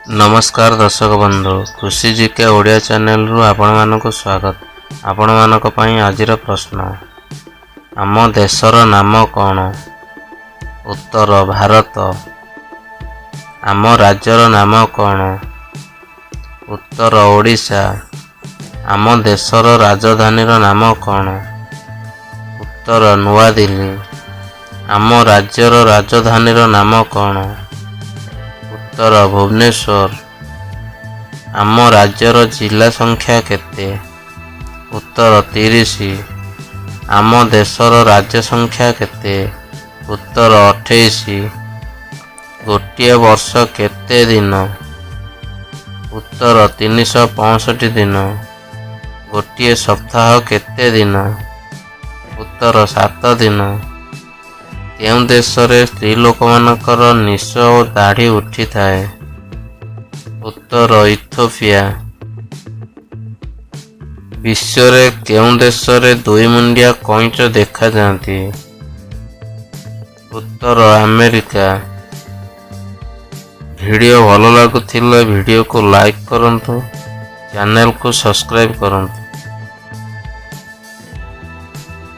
ନମସ୍କାର ଦର୍ଶକ ବନ୍ଧୁ, ଖୁସି ଜିକେ ଓଡ଼ିଆ ଚ୍ୟାନେଲରୁ ଆପଣମାନଙ୍କୁ ସ୍ୱାଗତ। ଆପଣମାନଙ୍କ ପାଇଁ ଆଜିର ପ୍ରଶ୍ନ, ଆମ ଦେଶର ନାମ କ'ଣ? ଉତ୍ତର ଭାରତ। ଆମ ରାଜ୍ୟର ନାମ କ'ଣ? ଉତ୍ତର ଓଡ଼ିଶା। ଆମ ଦେଶର ରାଜଧାନୀର ନାମ କ'ଣ? ଉତ୍ତର ନୂଆଦିଲ୍ଲୀ। ଆମ ରାଜ୍ୟର ରାଜଧାନୀର ନାମ କ'ଣ? ଉତ୍ତର ଭୁବନେଶ୍ୱର। ଆମ ରାଜ୍ୟର ଜିଲ୍ଲା ସଂଖ୍ୟା କେତେ? ଉତ୍ତର 30। ଆମ ଦେଶର ରାଜ୍ୟ ସଂଖ୍ୟା କେତେ? ଉତ୍ତର 28। ଗୋଟିଏ ବର୍ଷ କେତେ ଦିନ? ଉତ୍ତର 365 ଦିନ। ଗୋଟିଏ ସପ୍ତାହ କେତେ ଦିନ? ଉତ୍ତର 7 ଦିନ। କେଉଁ ଦେଶରେ ସ୍ତ୍ରୀ ଲୋକମାନଙ୍କର ନିଶ ଓ ଦାଢ଼ି ଉଠିଥାଏ? ଉତ୍ତର ଇଥୋପିଆ। ବିଶ୍ୱରେ କେଉଁ ଦେଶରେ ଦୁଇ ମୁଣ୍ଡିଆ କଇଁଚ ଦେଖାଯାଆନ୍ତି? ଉତ୍ତର ଆମେରିକା। ଭିଡ଼ିଓ ଭଲ ଲାଗୁଥିଲେ ଭିଡ଼ିଓକୁ ଲାଇକ୍ କରନ୍ତୁ, ଚ୍ୟାନେଲକୁ ସବସ୍କ୍ରାଇବ୍ କରନ୍ତୁ।